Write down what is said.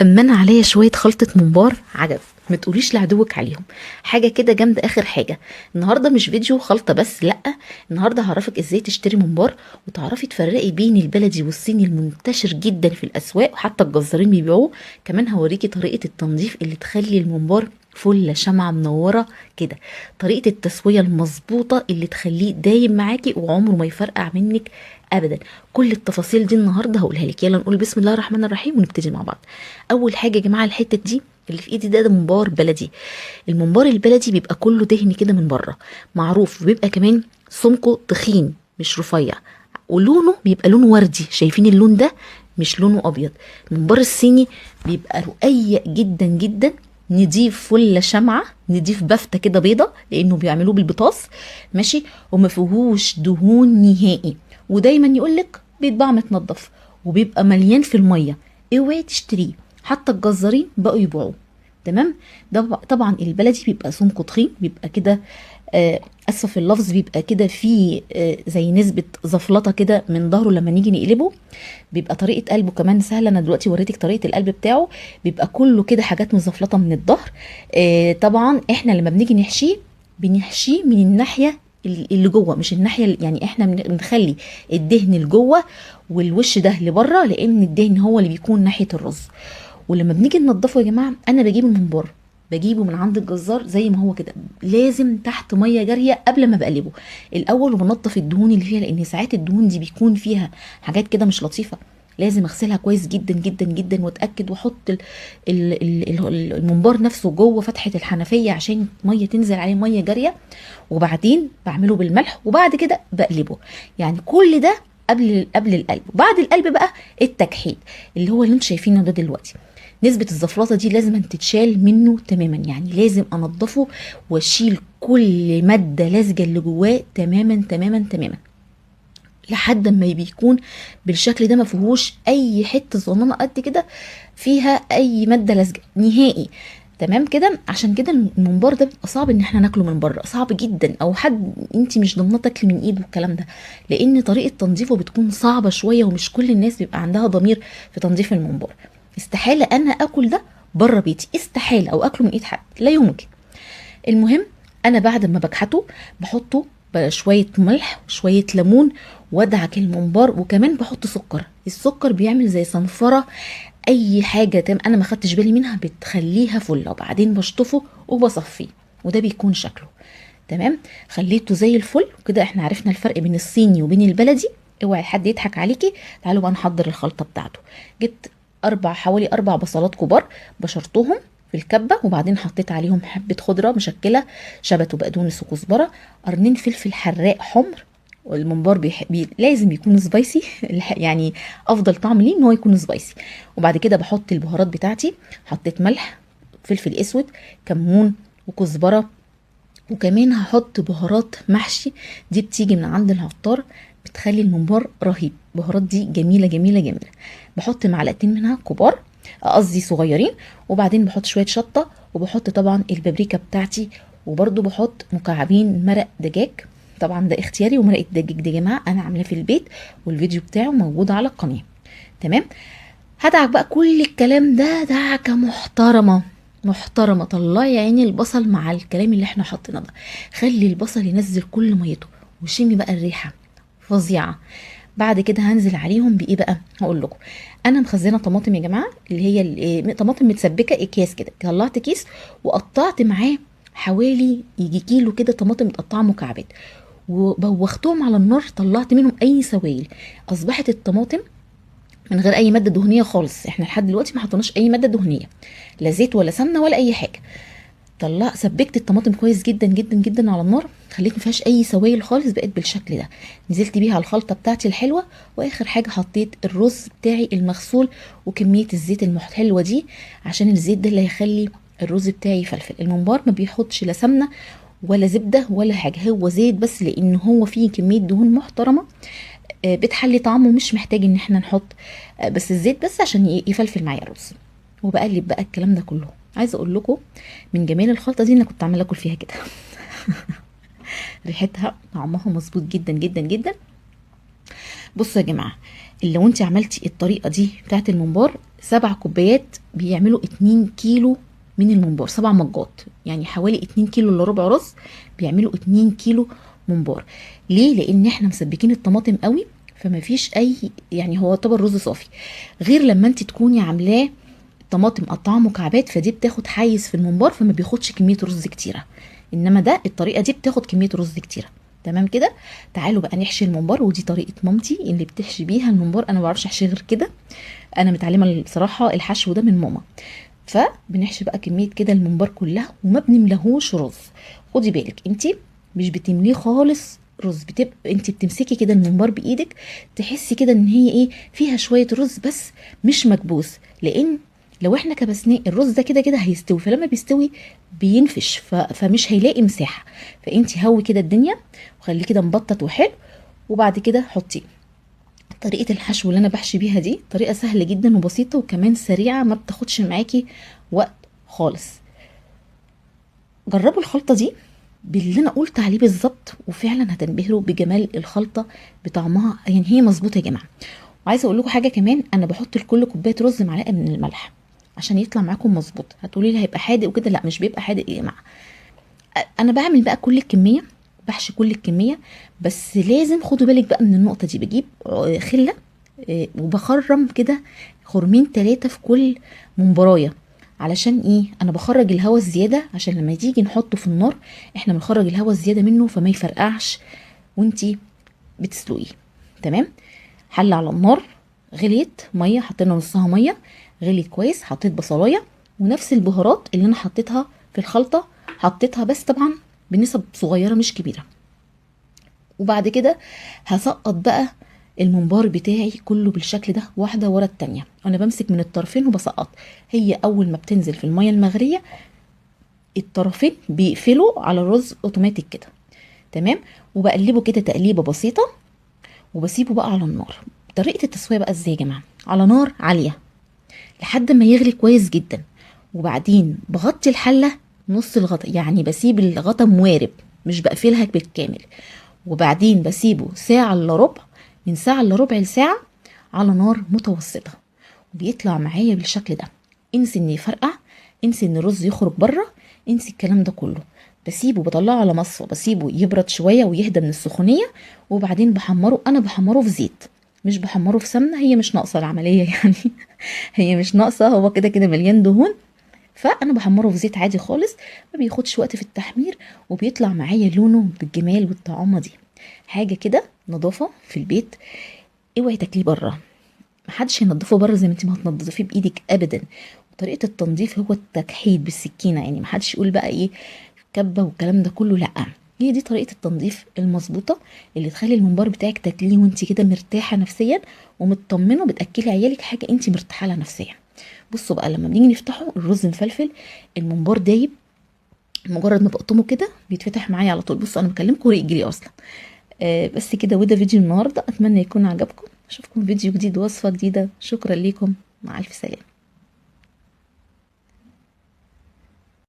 اما انا عليا شوية خلطه ممبار عجب، ما تقوليش لعدوك عليهم، حاجة كده جامدة. اخر حاجة النهارده مش فيديو خلطه بس، لا، النهارده هعرفك ازاي تشتري ممبار وتعرفي تفرقي بين البلدي والصيني المنتشر جدا في الاسواق وحتى الجزارين بيبيعوه. كمان هوريكي طريقه التنظيف اللي تخلي الممبار فله شمعة منورة كده، طريقه التسوية المظبوطه اللي تخليه دايم معاكي وعمره ما يفرقع منك ابدا. كل التفاصيل دي النهارده هقولها لك. يلا نقول بسم الله الرحمن الرحيم ونبتدي مع بعض. اول حاجة يا جماعة، الحتة دي اللي في ايدي ده ممبار بلدي. الممبار البلدي بيبقى كله دهن كده من بره، معروف، وبيبقى كمان سمكة تخين مش رفيع، ولونه بيبقى لونه وردي، شايفين اللون ده؟ مش لونه ابيض. الممبار الصيني بيبقى رقيق جدا جدا، نضيف فله شمعة، نضيف بفته كده بيضة لانه بيعملوه بالبطاس، ماشي، وما فيهوش دهون نهائي، ودايما يقولك بيتباع متنضف وبيبقى مليان في المية، اوعي تشتريه، حتى الجزارين بقوا يبيعوه. تمام؟ ده طبعا البلدي بيبقى سمكة تخين، بيبقى كده، اسفه في اللفظ، بيبقى كده فيه زي نسبه زفلطه كده من ظهره لما نيجي نقلبه. بيبقى طريقه قلبه كمان سهلة، انا دلوقتي وريتك طريقه القلب بتاعه، بيبقى كله كده حاجات مزفلطه من الظهر. طبعا احنا لما بنيجي نحشيه بنحشيه من الناحية اللي جوه، مش الناحية، يعني احنا بنخلي الدهن لجوه والوش ده لبره، لان الدهن هو اللي بيكون ناحية الرز. ولما بنيجي ننضفه يا جماعة، انا بجيب الممبار، بجيبه من عند الجزار زي ما هو كده، لازم تحت مية جارية قبل ما بقلبه الاول، وبنضف الدهون اللي فيها، لان ساعات الدهون دي بيكون فيها حاجات كده مش لطيفة، لازم اغسلها كويس جدا جدا جدا واتاكد، واحط الممبار نفسه جوه فتحه الحنفية عشان مية تنزل عليه مية جارية، وبعدين بعمله بالملح، وبعد كده بقلبه. يعني كل ده قبل القلب. وبعد القلب بقى التكحيل اللي هو اللي انتوا شايفينه ده دلوقتي. نسبة الزفلطة دي لازم تتشال منه تماما، يعني لازم انضفه واشيل كل مادة لازجة اللي جواه تماما تماما تماما، لحد ما بيكون بالشكل ده، ما فيهوش اي حتة صغننة قد كده فيها اي مادة لازجة نهائي. تمام كده؟ عشان كده الممبار ده بيبقى صعب ان احنا ناكله من بره، صعب جدا، او حد انت مش ضامنه تاكلي من ايده والكلام ده، لان طريقه تنظيفه بتكون صعبة شوية، ومش كل الناس بيبقى عندها ضمير في تنظيف الممبار. استحالة انا اكل ده بره بيتي، استحالة، او اكله من ايد حد، لا يمكن. المهم انا بعد ما بكحته بحطه بشوية ملح وشوية ليمون وادعك الممبار، وكمان بحط سكر. السكر بيعمل زي صنفره اي حاجة تمام انا ما خدتش بالي منها، بتخليها فله. وبعدين بشطفه وبصفيه، وده بيكون شكله تمام. خليته زي الفل وكده. احنا عرفنا الفرق بين الصيني وبين البلدي، اوعي حد يضحك عليكي. تعالوا بقى نحضر الخلطة بتاعته. جبت حوالي 4 بصلات كبار، بشرتهم في الكبه، وبعدين حطيت عليهم حبه خضرة مشكلة، شبت وبقدونس وكزبره، قرنين فلفل حراق حمر. والممبار لازم يكون spicy، يعني افضل طعم ليه ان هو يكون spicy. وبعد كده بحط البهارات بتاعتي، حطيت ملح، فلفل اسود، كمون، وكزبره، وكمان هحط بهارات محشي، دي بتيجي من عند العطار، بتخلي الممبار رهيب. البهارات دي جميلة جميلة جميلة. بحط معلقتين منها كبار، قصدي صغيرين، وبعدين بحط شوية شطه، وبحط طبعا البابريكا بتاعتي، وبرده بحط مكعبين مرق دجاج، طبعا ده اختياري. ومرق الدجاج دي يا جماعة انا عاملاه في البيت، والفيديو بتاعه موجود على القناة. تمام؟ هدعك بقى كل الكلام ده دعكه محترمه محترمه. طلعي عيني البصل مع الكلام اللي احنا حطيناه ده، خلي البصل ينزل كل ميته، وشمي بقى الريحة فظيعة. بعد كده هنزل عليهم بايه بقى؟ هقول لكم. انا مخزنة طماطم يا جماعة، اللي هي طماطم متسبكه اكياس كده، طلعت كيس وقطعت معاه حوالي يجي كيلو كده طماطم متقطعه مكعبات، وبوختهم على النار، طلعت منهم اي سوائل. اصبحت الطماطم من غير اي مادة دهنية خالص. احنا لحد دلوقتي ما حطيناش اي مادة دهنية، لا زيت ولا سمنه ولا اي حاجة. سبكت الطماطم كويس جدا جدا جدا على النار، خليت ما فيهاش اي سوائل خالص، بقت بالشكل ده. نزلت بيها على الخلطة بتاعتي الحلوة، واخر حاجة حطيت الرز بتاعي المغسول وكمية الزيت الحلوة دي، عشان الزيت ده اللي هيخلي الرز بتاعي يفلفل. الممبار ما بيحطش لا سمنه ولا زبدة ولا حاجة، هو زيت بس، لان هو فيه كمية دهون محترمه، بتحلي طعمه، مش محتاج ان احنا نحط، بس الزيت بس عشان يفلفل معايا الرز. وبقلب بقى الكلام ده كله. عايزه اقول لكم من جمال الخلطة دي ان انا كنت عماله اكل فيها كده، ريحتها طعمها مظبوط جدا جدا جدا. بصوا يا جماعة، لو انت عملتي الطريقة دي بتاعت الممبار 7 كوبايات بيعملوا 2 كيلو من الممبار، 7 مجات يعني حوالي 2 كيلو الا ربع رز بيعملوا 2 كيلو ممبار. ليه؟ لان احنا مسبكين الطماطم قوي، فما فيش اي يعني هو يعتبر رز صافي، غير لما انت تكوني عاملاه طماطم قطعه مكعبات، فدي بتاخد حيز في الممبار فما بياخدش كمية رز كتيرة، انما ده الطريقة دي بتاخد كمية رز كتيرة. تمام كده. تعالوا بقى نحشي الممبار، ودي طريقه مامتي اللي بتحشي بيها الممبار، انا ما بعرفش احشي غير كده، انا متعلمة بصراحة الحشو ده من ماما. فبنحشي بقى كمية كده الممبار كلها، وما بنملهوش رز. خدي بالك انتي مش بتمليه خالص رز، بتبقى انتي بتمسكي كده الممبار بايدك تحسي كده ان هي ايه، فيها شوية رز بس مش مكبوس، لان لو احنا كبسناه الرز ده كده كده هيستوي، فلما بيستوي بينفش فمش هيلاقي مساحة. فانتي هوي كده الدنيا وخليه كده مبطط وحلو، وبعد كده حطيه. طريقه الحشو اللي انا بحشي بيها دي طريقه سهلة جدا وبسيطة وكمان سريعة، ما بتاخدش معاكي وقت خالص. جربوا الخلطة دي باللي انا قلت عليه بالظبط، وفعلا هتنبهروا بجمال الخلطة بطعمها، يعني هي مظبوطة يا جماعة. وعايزه اقول لكم حاجة كمان، انا بحط لكل كوباية رز معلقه من الملح عشان يطلع معاكم مظبوط. هتقولي لي هيبقى حادق وكده، لا مش بيبقى حادق يا جماعة. انا بعمل بقى كل الكمية، بحشي كل الكمية، بس لازم خدوا بالك بقى من النقطة دي. بجيب خله وبخرم كده خرمين 3 في كل ممبرايه، علشان ايه؟ انا بخرج الهواء الزيادة، عشان لما تيجي نحطه في النار احنا بنخرج الهواء الزيادة منه فما يفرقعش وانتي بتسلقيه. تمام. حله على النار، غليت مية، حطينا نصها مية، غليت كويس، حطيت بصلايه ونفس البهارات اللي انا حطيتها في الخلطة حطيتها، بس طبعا بنسب صغيرة مش كبيرة. وبعد كده هسقط بقى الممبار بتاعي كله بالشكل ده، واحدة ورا التانية، انا بمسك من الطرفين وبسقط. هي اول ما بتنزل في المية المغريه الطرفين بيقفلوا على الرز اوتوماتيك كده. تمام. وبقلبه كده تقليبه بسيطة وبسيبه بقى على النار. طريقه التسوية بقى ازاي يا جماعة؟ على نار عالية لحد ما يغلي كويس جدا، وبعدين بغطي الحلة نص الغطا، يعني بسيب الغطا موارب مش بقفلها بالكامل، وبعدين بسيبه ساعة الا ربع، من ساعة الا ربع لساعة على نار متوسطه، وبيطلع معايا بالشكل ده. انسي ان يفرقع، انسي ان الرز يخرج بره، انسي الكلام ده كله. بسيبه، بطلعه على مصفى، بسيبه يبرد شوية ويهدى من السخونيه، وبعدين بحمره. انا بحمره في زيت مش بحمره في سمنه، هي مش ناقصه العملية يعني هي مش ناقصه، هو كده كده مليان دهون، فانا بحمره في زيت عادي خالص، ما بياخدش وقت في التحمير، وبيطلع معايا لونه بالجمال والطعامه دي. حاجة كده نظافة في البيت، اوعي تاكليه بره، محدش هينضفه بره زي ما انت ما هتنضفيه بايدك ابدا. وطريقه التنظيف هو التكحيت بالسكينة، يعني محدش يقول بقى ايه كبه والكلام ده كله، لا، هي دي طريقه التنظيف المظبوطه اللي تخلي الممبار بتاعك تاكليه وانت كده مرتاحة نفسيا ومطمنه، وبتاكلي عيالك حاجة انت مرتاحة لها نفسيا. بصوا بقى لما بنيجي نفتحه الرز مفلفل، الممبار دايب، مجرد ما بقطمه كده بيتفتح معايا على طول. بصوا انا بكلمكم ريق جري اصلا. بس كده، وده فيديو النهارده، اتمنى يكون عجبكم. اشوفكم فيديو جديد وصفه جديدة. شكرا ليكم، مع الف سلامه.